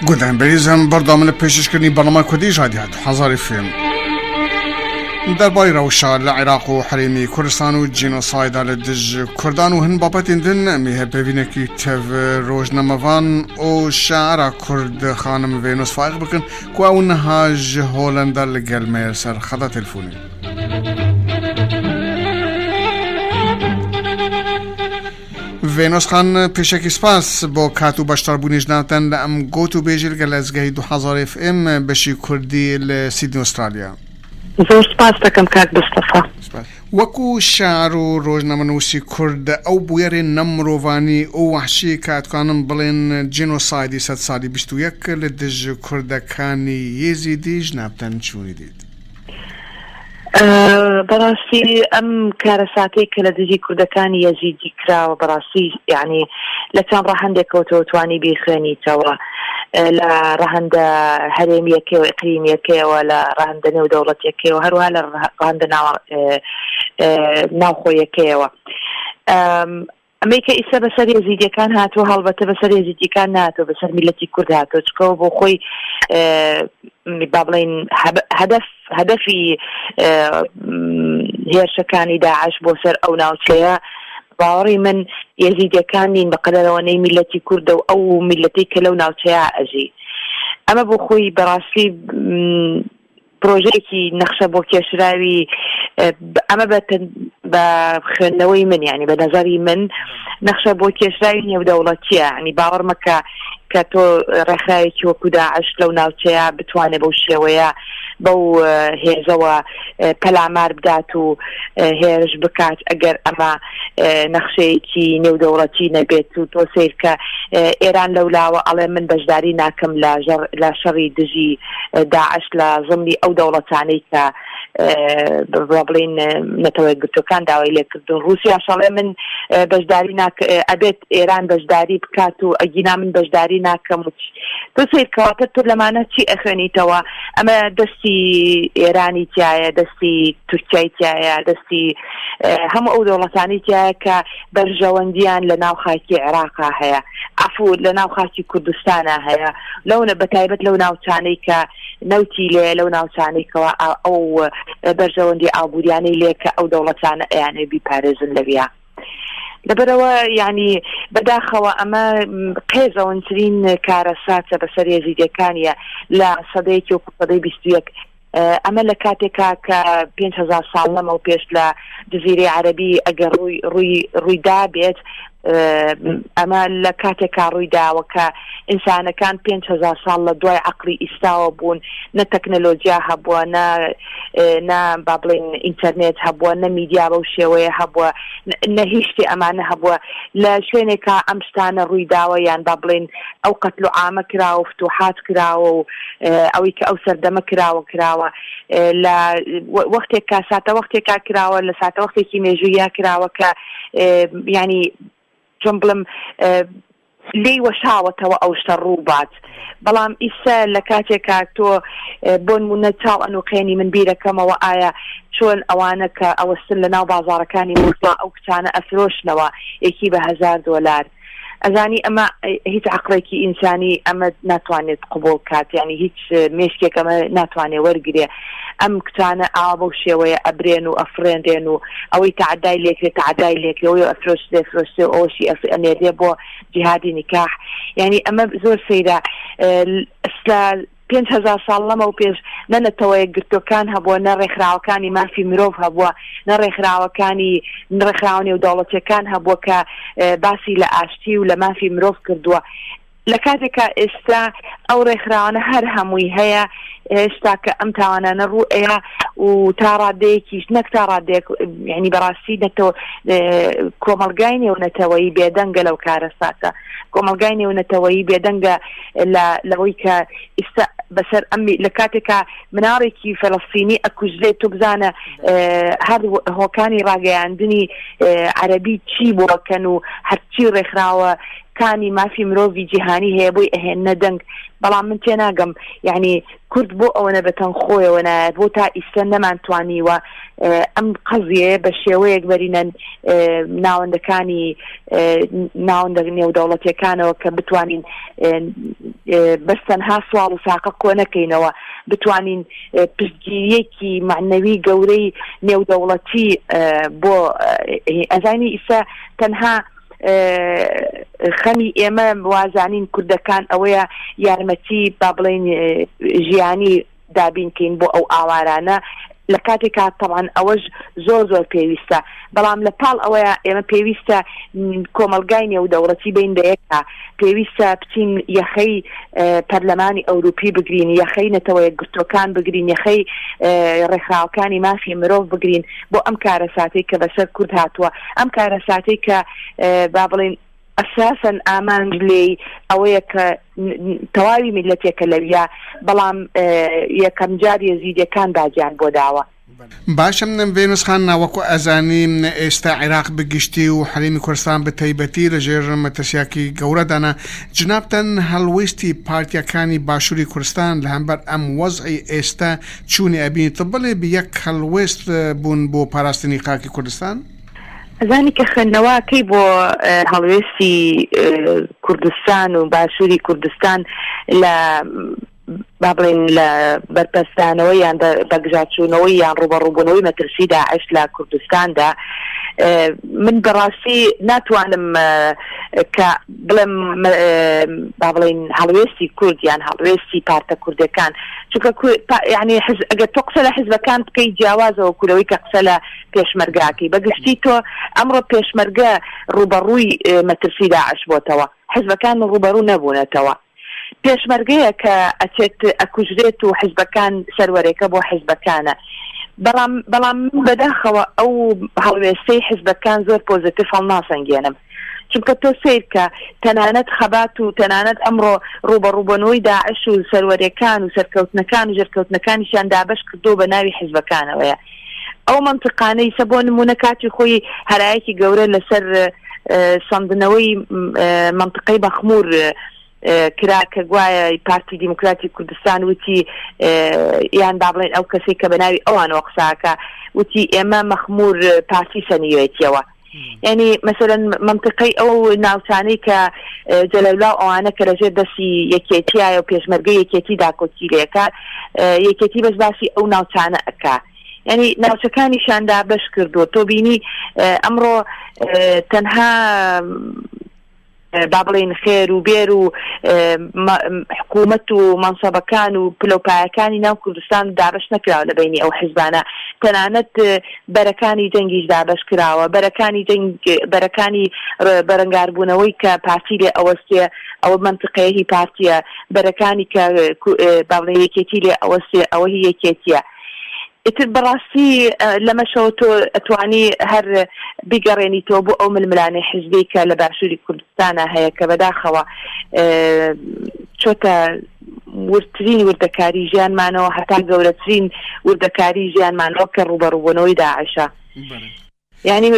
گودان بەریزم بەردەوام لە پێشکەشکردنی بەرنامە کوردی ژادی هات هەزاری فێم دەربارەی رەوشە لە عێراق و هەرێمی کوردستان و جینۆسایدا لە دژ کوردان و هەن بابەتên din em ê hevpeyvînekî tev rojnamevan û şaira Kurd xanim Vênus Faîq bikin ku ew niha ji Holenda li gel me ye ser xeta telefonê. Vênos xan pêşekî spas bo kat û beşdarbûnê ji navten li em got û bêjî li gel lezgehî 2000 FM beşî kurdî li Sydney Australia. زۆر سپاس دەکەم کاک مستەفا. وەکو شاعر و ڕۆژنامەنووسی کورد ئەو بویەرێ نەمرۆڤانی و وەحشی کە ئەتوانم بڵێن جینۆسایدی سەدسالی 21 لە دژ کوردەکانی یێزیدی ژنابتەن چوونی دیت؟ بەڕاستی ئەم کارەساتەی کە لە دژی کوردەکانی یەزیدی کراوە بەڕاستی یعنی لە چەند ڕەهەندێکەوە تۆ توانی بیخوێنیتەوە لە ڕەهەندە هەرێمیەکەی و ئیقلیمیەکەیەوە لە ڕەهەندە نێودەوڵەتیەکەیەوە هەروەها لە ڕەهەندە ناوخۆیەکەیەوە. ئەمەی کە ئیستا بەسەر یەزیدیەکان هاتووە هەڵبەتە بەسەر یەزیدیەکان نهاتووە بەسەر میلەتی کورد هاتووە چکەوە بۆ خۆی با بڵین هەدەف هەدەفی هێرشەکانی داعش بۆ سەر ئەو ناوچەیە باوەڕی من یەزیدیەکان نین بە قەدەرەوەنەی میلەتی کوردە و ئەو میلەتی کە لەو ناوچەیە ئەژی ئەمە بۆ خۆی بەڕاستی پرۆژەیەکی نەخشە بۆ کێشراوی ئەمە بە خوێندنەوەی من ینی بە نەزەری من نەخشە بۆ کێشراوی نێودەوڵەتیە ینی باوەڕ مەکە کە تۆ ڕێکخراوێکی وەکو داعش لەو ناوچەیە بتوانێت بەو شێوەیە بەو هێزەوە پەلامار بدات و هێرش بکات ئەگەر ئەمە نەخشەیەکی نێودەوڵەتی نەبێت و تۆ سیرکە ئێران لەولاوە ئەڵێ من بەشداری ناکەم لە شەڕی دژی داعش لە زمنی ئەو دەوڵەتانەی کە بڵێین نەتەوە یەکگرتووەکان داوای لێکردون رووسیاش ئەڵێ من بەشداری ناک ئەبێت ئێران بەشداری بکات و ئەگینا من بەشداری ناکەم و تۆ سیر کەواتە تۆ لەمانە چی ئەخوێنیتەوە ئەمە دەستی ئێرانی تایە دەستی تورکیای تایە دەستی هەموو ئەو دەوڵەتانی تایە کە بەرژەوەندیان لە ناو خاکی عێراقا هەیە عەفو لە ناو خاکی کوردستانا هەیە لەو بە تایبەت لەو ناوچانەی کە نەوتی لێ لەو ناوچانەی کەوا ئەو بەرژەوەندی ئابووریانەی لێ کە ئەو دەوڵەتانە ئەیانێ بیپارێزن لەویا لەبەرەوە یعنی بەداخەوە ئەمە قێزەونترین کارەساتە بەسەر یەزیدەکانیە لە سەدەیەکی وەکو سەدەی 21 ئەمە لە کاتێکا کە 5000 ساڵ لەمەو پێش لە جزیرەی عەرەبی ئەگەر ڕووی ڕووی ڕووی دابێت ئەمە لە کاتێکا ڕووی داوە کە ئینسانەکان 5000 ساڵ لە دوای عەقڵی ئیستاوە بوون نە تەکنەلۆجیا هەبووە نە نە با بڵێین ئینتەرنێت هەبووە نە میدیا بەو شێوەیە هەبووە نە هیچ شتێ ئەمانە هەبووە لە شوێنێکا ئەم شتانە ڕووی داوە یان با بڵێین ئەو قەتل و عامە کراوە و فتوحات کراوە و ئەوەی کە ئەو سەردەمە کراوە کراوە لە وەختێک کە ساتە وەختێکا کراوە لە ساتە وەختێکی مێژوویە کراوە کە ینی چۆن بڵم لێی وەشاوەتەوە ئەو شتە ڕووبات بەڵام ئیسە لە کاتێکا تۆ بۆنمونە چاو ئەنوقێنی من بیرەکەمەوە ئایا چۆن ئەوانە کە ئەوەستن لە ناو بازاڕەکانی موسڵا ئەو کچانە ئەفرۆشنەوە یەکی بە هەزار دۆلار ئەزانی ئەمە هیچ عەقڵێکی ئینسانی ئەمە ناتوانێت قبوڵ کات یانی هیچ مێشکێک ئەمە ناتوانێت وەرگێ ئەم کچانە ئاوا بەو شێوەیە ئەبرێن و ئەفرێنرێن و ئەوەی تەعەدای لێکرێ تەعەدای لێکرێ ئەوەی ئەفرۆشرێ فرۆشرێ و ئەوەشی ئەنێرێ بۆ جیهادی نیکاح یانی ئەمە زۆر سەیرە لە 5000 ساڵ لەمەو پێش نە نەتەوە یەکگرتووەکان هەبووە نە ڕێکخراوەکانی مافی مرۆڤ هەبووە نە ڕێکخراوەکانی ڕێکخراوە نێودەوڵەتیەکان هەبووە کە باسی لە ئاشتی و لە مافی مرۆڤ کردووە لە کاتێکا ئێستا ئەو ڕێکخراوانە هەر هەمووی هەیە هێشتا کە ئەم تاوانانە ڕوو ئەیا و تا ڕادەیەکیش نەک تا ڕادەیەک یعنی بەڕاستی نەتەوە کۆمەڵگای نێونەتەوەیی بێدەنگە لەو کارەساتە کۆمەڵگای نێونەتەوەیی بێدەنگە لە لەوەی کە ئیستا بەسەر ئەم لە کاتێکا مناڵێکی فەلەستینی ئەکوژرێت تۆ بزانە هەر هۆکانی ڕاگەیاندنی عەرەبی چی بۆکەن و هەرچی ڕێکخراوە. کانی مافی مرۆڤی جیهانی هەیە بۆی ئەهێننە دەنگ بەڵام من تێناگەم یعنی کورد بۆ ئەوەنە بەتەنگ خۆیەوە نایەت بۆ تا ئیستە نەمانتوانیوە ئەم قەزیەیە بە شێوەیەک بەرینە ناوەندەکانی ناوەندە نێودەوڵەتیەکانەوە کە بتوانین بەس تەنها سواڵ و ساقە کۆ نەکەینەوە بتوانین پشتگیریەکی معنەوی گەورەی نێودەوڵەتی بۆ ئەزانی ئیسە تەنها خەمی ئێمە وازانین کوردەکان ئەوەیە یارمەتی با بڵێین ژیانی دابین کەین بۆ ئەو ئاوارانە لە کاتێکا تەبعەن ئەوەش زۆر زۆر پێویستە بەڵام لە پاڵ ئەوەیە ئێمە پێویستە کۆمەڵگای نێودەوڵەتی بین بە یەکا پێویستە بچین یەخەی پەرلەمانی ئەوروپی بگرین یەخەی نەتەوە یەکگرتووەکان بگرین یەخەی ڕێکخراوەکانی مافی مرۆڤ بگرین بۆ ئەم کارەساتەی کە بەسەر کورد هاتووە ئەم کارەساتەی کە با بڵێین ئەساسەن ئامانج لێی ئەوەیە کە تەواوی میللەتێکە لەویا بەڵام یەکەمجار یەزیدیەکان باجیان بۆ داوە. باشە ڤێنوس خان وەکو ئەزانی ئێستا عیراق بە گشتی و هەرێمی کوردستان بە تایبەتی لە ژێر مەترسیاکی گەورەدانە جنابتان هەڵوێستی پارتیەکانی باشوری کوردستان لە هەمبەر ئەم وەزعی ئێستا چونی ئەبینی تۆ بڵێ بە یەک هەڵوێست بوون بۆ پاراستنی خاکی کوردستان؟ ئەزانی کە خوێندنەوە کەی بۆ هەڵوێستی کوردستان و باشووری کوردستان لە با بڵێین لە بەرپەرچدانەوەی یان بەگژاچوونەوەی یان ڕووبەڕووبوونەوەی مەترسی داعش لە کوردستاندا من بەڕاستی ناتوانم کە بڵێم با بڵێین هەڵوێستی کورد یان هەڵوێستی پارتە کوردەکان چونکە یعنی حز ئەگەر تۆ قسە لە حزبەکان بکەی جیاوازەوە کولەوەی کە قسە لە پێشمەرگاکەی بەگشتی تۆ ئەمڕۆ پێشمەرگە ڕووبەڕووی مەترسی داعش بۆتەوە حزبەکان ڕووبەڕوو نەبوونەتەوە پێشمەرگەیە کە ئەچێت ئەکوژرێت و حزبەکان سەروەرێکە بۆ حزبەکانە بەڵام بەڵام من بەداخەوە ئەو هەڵوێستەی حزبەکان زۆر پۆزیتیف هەڵناسەنگێنم چونکە تۆ سەیرکە تەنانەت خەبات و تەنانەت ئەمڕۆ ڕووبەڕووبەنەوەی داعش و سەروەرێکان و سەرکەوتنەکان و ژێرکەوتنەکانیشیان دابەش کردووە بە ناوی حزبەکانەوەیە ئەو مەنتیقانەی سە بۆ نموونە کاتی خۆی هەرایەکی گەورە لەسەر سەندنەوەی مەنتیقەی مەخموور کرا کە گوایە پارتی دیموکراتی کوردستان وتی یان با بڵێن ئەو کەسێک کە بە ناوی ئەوانەوە قساکە وتی ئێمە مەخمور پارتی سەنیوێتیەوە یعنی مەسەلەن مەنتیقەی ئەو ناوچانەی کە جەلەولا و ئەوانە کە لەژێر دەستی یەکێتیایە و پێشمەرگەی یەکێتی داکۆکی لێکا یەکێتی بەس باسی ئەو ناوچانە ئەکا یعنی ناوچەکانیشیان دابەش کردووە تۆ بینی ئەمڕۆ تەنها با بڵێین خێر و بێر و حکوومەت و مەنسەبەکان و پلەوپایەکانی ناو کوردستان دابەش نەکراوە لە بەینی ئەو حزبانە تەنانەت بەرەکانی جەنگیش دابەش کراوە بەرەکانی جەنگ بەرەکانی بەرەنگاربوونەوەی کە پارتی لێ ئەوەستێ ئەوە مەنتقەیە هی پارتیە بەرەکانی کە با بڵێین یەکێتی لێ ئەوەستێ ئەوە هی یەکێتیە ئیتر بەڕاستی لەمەشەوە تۆ ئەتوانی هەر بیگەڕێنیتەوە بۆ ئەو ململانێ حزبی کە لە باشووری کوردستانە هەیە کە بەداخەوە چۆتە وردترین وردەکاری ژیانمانەوە هەتا گەورەترین وردەکاری ژیانمانەوە کە ڕووبەڕووبوونەوەی داعشە. یانی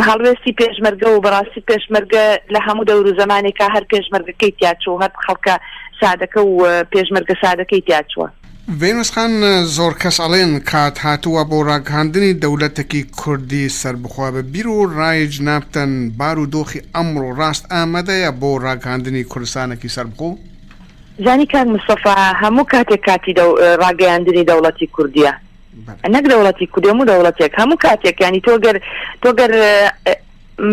هەڵوێستی پێشمەرگە و بەڕاستی پێشمەرگە لە هەموو دەور و زەمانێکا هەر پێشمەرگەکەی تیا چوو هەر خەڵکە سادەکە و پێشمەرگە سادەکەی تیا چووە. ڤێنوس خان زۆر کەس ئەڵێن کات هاتووە بۆ ڕاگهاندنی دەولەتەکی کوردی سەربخۆ بە بیر و ڕای جنابتان بار و دۆخی ئەمڕۆ ڕاست ئامادەیە بۆ ڕاگهاندنی کوردستانەکی سەربخۆ؟ زانی کاک مستەفا هەموو کاتێک کاتی ڕاگەیاندنی دەوڵەتی کوردیە. نەک دەوڵەتی کوردی هەموو دەوڵەتێک هەموو کاتێک ینی تۆ گەر تۆ گەر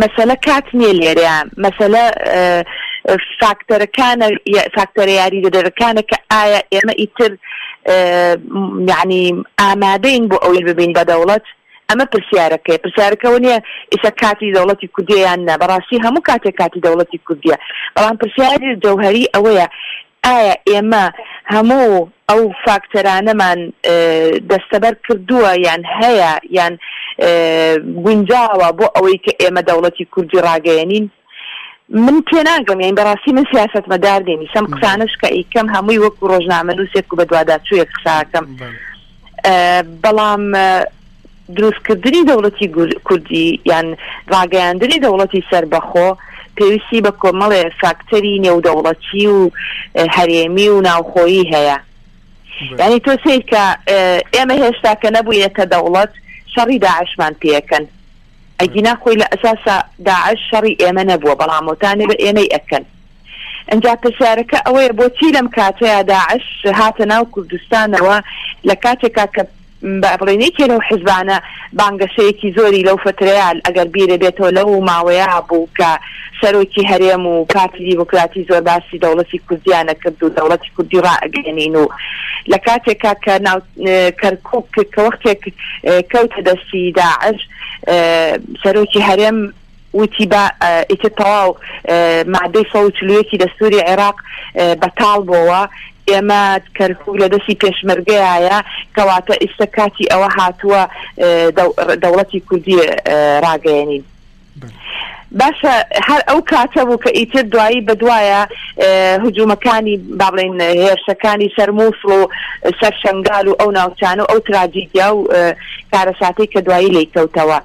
مەسەلە کات نییە لێرەیە مەسەلە فاکتەرەکانە فاکتەرە یاریدەدەرەکانە کە ئایا ئێمە ئیتر یعنی ئامادەین بۆ ئەوەی ببین بە دەوڵەت ئەمە پرسیارەکەی پرسیارەکەەوە نییە ئیسە کاتی دەوڵەتی کوردیان نا بەڕاستی هەموو کاتێک کاتی دەوڵەتی کوردیە بەڵام پرسیاری جەوهری ئەوەیە ئایا ئێمە هەموو ئەو فاکتەرانەمان دەستەبەر کردووە یان هەیە یان گونجاوە بۆ ئەوەی کە ئێمە دەوڵەتی کوردی ڕاگەیەنین؟ من تێناگەم یانی بەڕاستی من سیاسەتمەدار نیم ئیسەم قسانەش کە ئەیکەم هەمووی وەکو ڕۆژنامەنووسێک و بەدواداچوویەک قساکەم بەڵام دروستکردنی دەوڵەتی کوردی یان ڕاگەیاندنی دەوڵەتی سەربەخۆ پێویستی بە کۆمەڵێ فاکتەری نێودەوڵەتی و هەرێمی و ناوخۆیی هەیە. یانی تۆ سەیرکە ئێمە هێشتا کە نەبووینەتە دەوڵەت شەڕی داعشمان پێکەن. ئەگینا خۆی لە ئەساسا داعش شەڕی ئێمە نەبووە بەڵام مۆتانێ بە ئێمەی ئەکەن. ئنجا پرسیارەکە ئەوەیە بۆچی لەم کاتەیا داعش هاتە ناو کوردستانەوە لە کاتێکا کە با بڵێین یەکێ لەو حزبانە بانگەشەیەکی زۆری لەو فترەیا ئەگەر بیرێ بێتەوە لەو ماوەیا بوو کە سەرۆکی هەرێم و پارتی دیموکراتی زۆر باسی دەوڵەتی کوردیان ئەکرد و دەوڵەتی کوردی ڕائەگەیەنین و لە کاتێکا کە ناو کەرکوک کە وەختێک کەوتە دەستی داعش سەرۆکی هەرێم وتی با ئیتر تەواو مادەی 141 دەستوری عێراق بەتاڵ بۆوە ئێمە کەرکوک لە دەستی پێشمەرگەیایە کەواتە ئیستا کاتی ئەوە هاتووە دەوڵەتی کوردی ڕاگەیەنین. باشە هەر ئەو کاتە بوو کە ئیتر دوایی بەدوایە هجومەکانی با بڵێین هێرشەکانی سەر مووسڵ و سەر شەنگال و ئەو ناوچانە و ئەو تراجیدیا و کارەساتەی کە دوایی لێی کەوتەوە.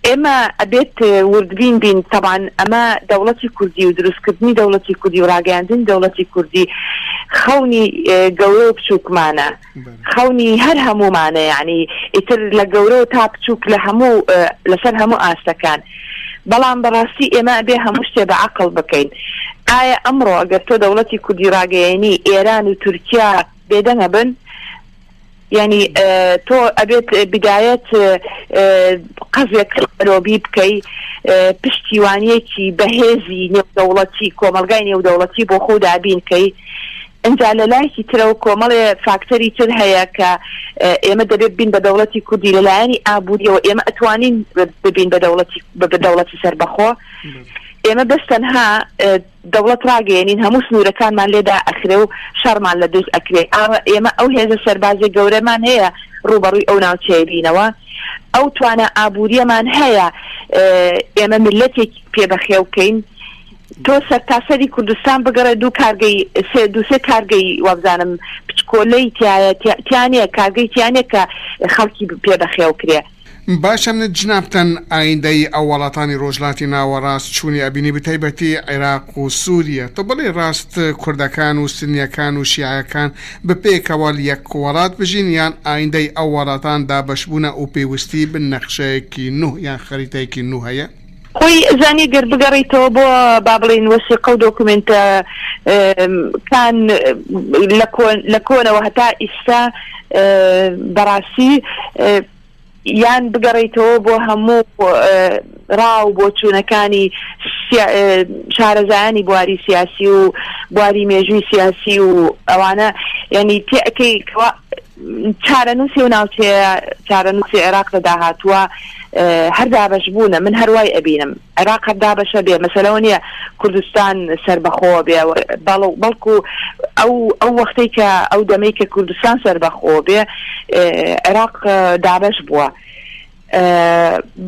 ئێمە ئەبێت وردبین بین تەبان ئەمە دەوڵەتی کوردی و دروستکردنی دەوڵەتی کوردی و ڕاگەیاندنی دەوڵەتی کوردی خەونی گەورە و بچووکمانە. خەونی هەر هەموومانە یانی ئیتر لە گەورەوە تا بچووک لە هەموو لەسەر هەموو ئاستەکان بەڵام بەڕاستی ئێمە ئەبێ هەموو شتێ بە عەقڵ بکەین ئایا ئەمڕۆ ئەگەر تۆ دەوڵەتی کوردی ڕاگەیەنی ئێران و تورکیا بێدەنگ ئەبن یعنی تۆ ئەبێت بدایەت قەزێک لۆبی بکەی پشتیوانیەکی بەهێزی نێودەوڵەتی کۆمەڵگای نێودەوڵەتی بۆ خۆ دابین کەی ئینجا لە لایەکی ترەوە کۆمەڵێ فاکتەری تر هەیە کە ئێمە دەبێت بین بە دەوڵەتی کوردی لە لایەنی ئابووریەوە ئێمە ئەتوانین ببین بە دەوڵەتی بە دەوڵەتی سەربەخۆ ئێمە بەس تەنها دەوڵەت ڕاگەیەنین هەموو سنوورەکانمان لێدا ئەخرێ و شەڕمان لە دژ ئەکرێ ئاوە ئێمە ئەو هێزە سەربازی گەورەمان هەیە ڕووبەڕووی ئەو ناوچەیە بینەوە ئەو توانا ئابووریەمان هەیە ئێمە میللەتێکی پێ بەخێو بکەین تۆ سەرتاسەری کوردستان بگەڕێ دوو کارگەی سێ دوو سێ کارگەی وابزانم پچکۆلەی تایە تیا نییە کارگەی تیا نییە کە خەڵکی پێ بەخێو کرێ. باشە من جنابتان ئایندەی ئەو وەڵاتانی ڕۆژلاتی ناوەڕاست چونی ئەبینی بتایبەتی عیراق و سوریە تۆ بڵێی ڕاست کوردەکان و سنیەکان و شیعەکان بپێکەوە یەک وەڵات بژین یان ئایندەی ئەو وەڵاتان دابەشبونە و پێوستی بە نەخشەیەکی نوه یان خەریتەیەکی نوه هەیە؟ خۆی ئەزانی گەر بگەڕێیتەوە بۆ با بڵێین وەسیقە و دۆکومێنتە کان لە کۆنەوە هەتا ئیستا بەڕاستی یان بگەڕێیتەوە بۆ هەموو ڕا و بۆچوونەکانی شارەزایانی بواری سیاسی و بواری مێژووی سیاسی و ئەوانە یعنی تێئەکەی کەوا چارەنووسی و ناوچەیە چارەنووسی عێراق لە داهاتووە هەر دابەش بوونە من هەر وای ئەبینم عێراق هەر دابەشە بێ مەسەلەوە نییە کوردستان سەربەخۆ بێ بەڵکو ئەو ئەو وەختەی کە ئەو دەمەی کە کوردستان سەربەخۆ بێ عێراق دابەش بووە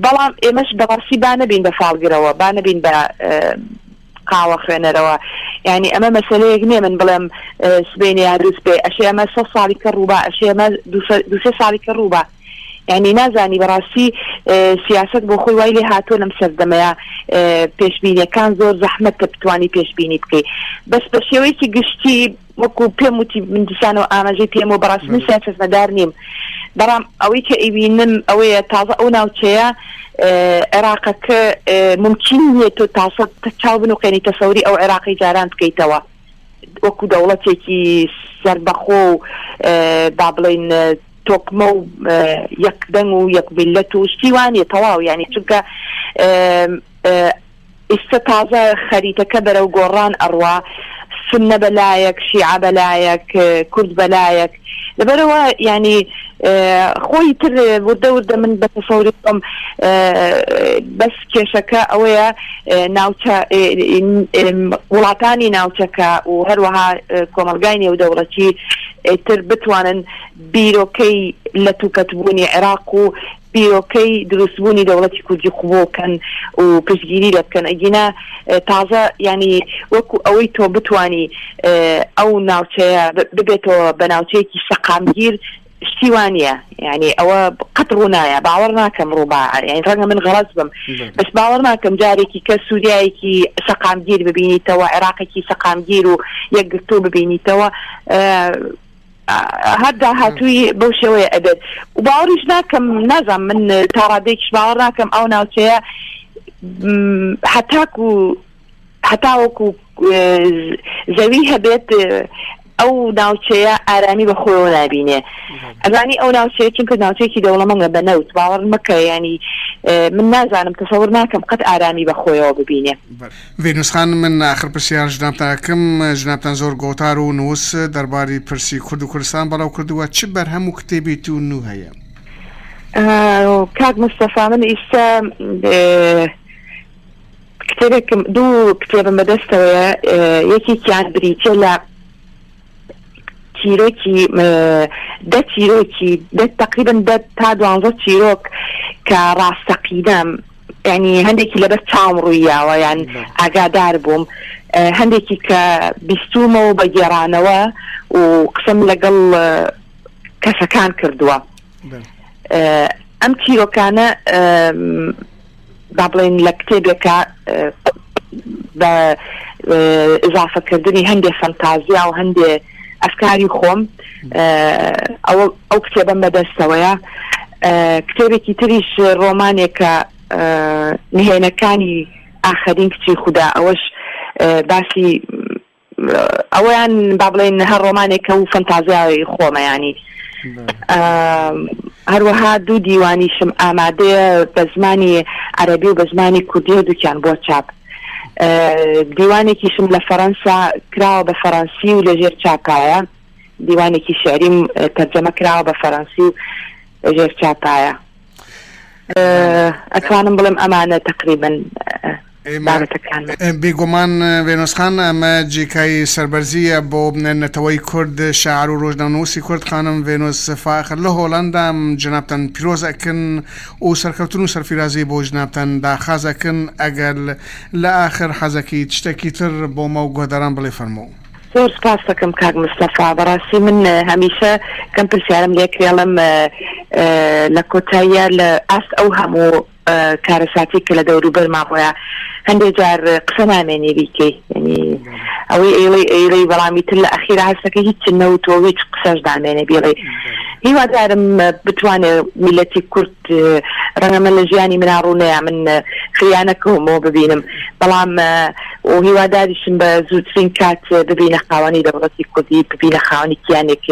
بەڵام ئێمەش بەڕاستی با نەبین بە فاڵگرەوە با نەبین بە قاوە خوێنەرەوە یعنی ئەمە مەسلەیەک نییە من بڵێم سبەینێ یا دووسبەی ئەشێ ئەمە سە ساڵی کە ڕووبا ئەشێ ئەمە دوسێ ساڵی کە ڕووبا یعنی نازانی بەڕاستی سیاست بۆ خۆی وای لێ هاتووە لەم سەردەمەیە پێشبینیەکان زۆر زەحمەتە بتوانی پێشبینی بکەی بەس بە شێوەیەکی گشتی وەکو پێم وتی من دیسانەوە ئاماژەی پێم و بەڕاستی من سیاسەتمەدار نیم بەڵام ئەوەی کە ئەیبینم ئەوەیە تازە ئەو ناوچەیە عێراقەکە ممکن نییە تۆ تاسە چاو بنوقێنی تەسەوری ئەو عێراقی جاران بکەیتەوە وەکو دەوڵەتێکی سەربەخۆ و با بڵین تۆکمە و یەک دەنگ و یەک میلەت و شتی وانە تەواو ینی چونکە ئیستە تازە خەریتەکە بەرەو گۆڕان ئەڕوا، سوننە بە لایەک، شیعە بە لایەک، کورد بە لایەک، لەبەرئەوە یانی خۆی تر وردە وردە من بە تەسەوری خۆم بەس کێشەکە ئەوەیە ناوچە وڵاتانی ناوچەکە و هەروەها کۆمەڵگای نێودەوڵەتی تر بتوانن بیرۆکەی لەتوپەتبوونی عێراق و بیرۆکەی دروستبوونی دەوڵەتی کوردی قبوڵ کەن و پشتگیری لێ بکەن ئەگینا تازە یانی وەکو ئەوەی تۆ بتوانی ئەو ناوچەیە ببێتەوە بە ناوچەیەکی سەقامگیر. شتی وا نییە یعنی ئەوە قەت ڕوونایە باوەڕ ناکەم ڕووبا یعنی ڕەنگە من غەڵەت بم بەس باوەڕ ناکەم جارێکی کە سووریایەکی سەقامگیر ببینیتەوە عێراقێکی سەقامگیر و یەکگرتوو ببینیتەوە هەر داهاتووی بەو شێوەیە ئەبێت و باوەڕیش ناکەم نازانم من تا ڕادەیەکیش باوەڕ ناکەم ئەو ناوچەیە هەتاکو هەتاوەکو زەوی هەبێت ئەو ناوچەیە ئارامی بە خۆیەوە نابینێ ئەزانی ئەو ناوچەیە چونکە ناوچەیەکی دەوڵەمەندە بە نەوت باوەڕ مەکە ینی من نازانم تەسەور ناکەم قەت ئارامی بە خۆیەوە ببینێ. ڤینوس خان من ئاخر پرسیار جنابتان ئەکەم جنابتان زۆر گۆتار و نووس دەرباری پرسی کورد و کوردستان بەڵاو کردووە چ بەرهەم و کتێبی تو نوو هەیە؟ کاک مستەفا من ئیستا کتێبێکم دوو کتێبم بەدەستەوەیە یەکێکیان بریتیە لە چیرۆکی دە چیرۆکی دە تقریبا دە تا دوانزە چیرۆک کە ڕاستەقینە ینی هەندێکی لەبەر چاوم ڕوویاوە یان ئاگادار بووم هەندێکی کە بیستومەوە بە گێڕانەوە و قسەم لەگەڵ کەسەکان کردووە ئەم چیرۆکانە با بڵێین لە کتێبێکا بە ئیزافەکردنی هەندێ فەنتازیا و هەندێ ئەفکاری خۆم ئەوە ئەو کتێبەم بەدەستەوەیە کتێبێکی تریش ڕۆمانێکە نهێنەکانی ئاخەرین کچی خودا ئەوەش باسی ئەوەیان با بڵێن هەر ڕۆمانێکە و فەنتازیای خۆمە ینی هەروەها دوو دیوانیشم ئامادەیە بە زمانی عەربی و بە زمانی کوردی هەردووکیان بۆ چاپ دیوانێکیشم لە فەەنسا کراوە بە فەەنسی و لەژێر چاپایە دیوانێکی شعریم تەرجەمە کراوە بە فەەنسی و لەژێر چاپایە ئەتوانم بڵێم ئەمانە تقریبن بابەتەکانمان. بێگومان ڤێنۆس خان ئەمە جێکای سەربەرزییە بۆ نەتەوەی کورد، شاعر و ڕۆژنامەنووسی کورد خانم ڤێنۆس فاخر لە هۆڵەندا جەنابتان پیرۆز ئەکن و سەرکەوتن و سەرفیرازی بۆ جنابتان داخاز ئەکن، ئەگەر لە ئاخر حەزەکەیت شتەکی تر بۆ مە و گۆهداران بڵێ فەرموو. زۆر سپاست دەکەم کاک مستەفا بەڕاستی من هەمیشە کەم پرسیارم لێکرێ ئەڵێم لە کۆتاییا لە ئاست ئەو هەموو کارەساتی کە لە دەوروبەرمان ڕۆیا هەندێ جار قسە نامێنێ بیکەی یعنی ئەوەی ئەیڵێی ئەیڵێی بەڵام ئیتر لە ئەخیرا هەستەکەی هیچ نەوتووە و هیچ قسەش نامێنێ بیڵێی هیوادارم بتوانێ میلەتی کورد ڕەنگە من لە ژیانی منا ڕوونەیە من فریا نەکەومەوە ببینم بەڵام و هیواداریشم بە زووترین کات ببینە خاوەنی دەوڵەتی کوردی ببینە خاوەنی کیانێک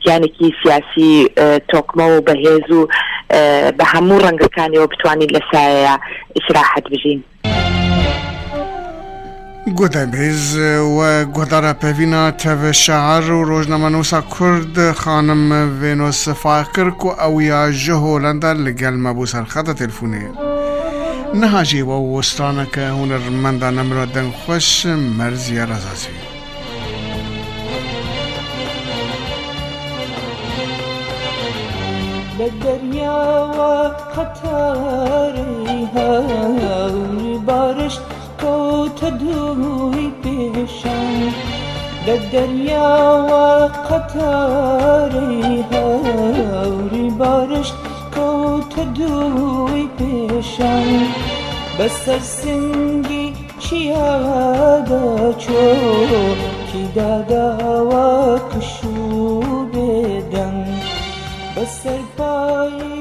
کیانێکی سیاسی تۆکمە و بەهێز و بە هەموو ڕەنگەکانیەوە بتوانین لە سایەیا ئیسراحەت بژین. گۆدای بەهێز و گۆدارە پەڤینا تەڤ شاعر و ڕۆژنامەنووسا کورد خانم ڤێنۆس فایق کرد کو ئەویا ژ هۆلەندا لەگەل مە بوو سەر خەتە تەلفونێ. نها ژی وە وستانەکە هونەرمەندا نەمرا دەنگ خوەش مەرزیە ڕەزازی. لە دەریاوە قەتارەی هەوری بارشت کەوتە دووی پێشان لە دەریاوە قەتارەی هەوری بارشت کەوتە دووی پێشان بەسەر سنگی چیادا چۆکی داداوە کش و بێدەنگ بەسەر پای.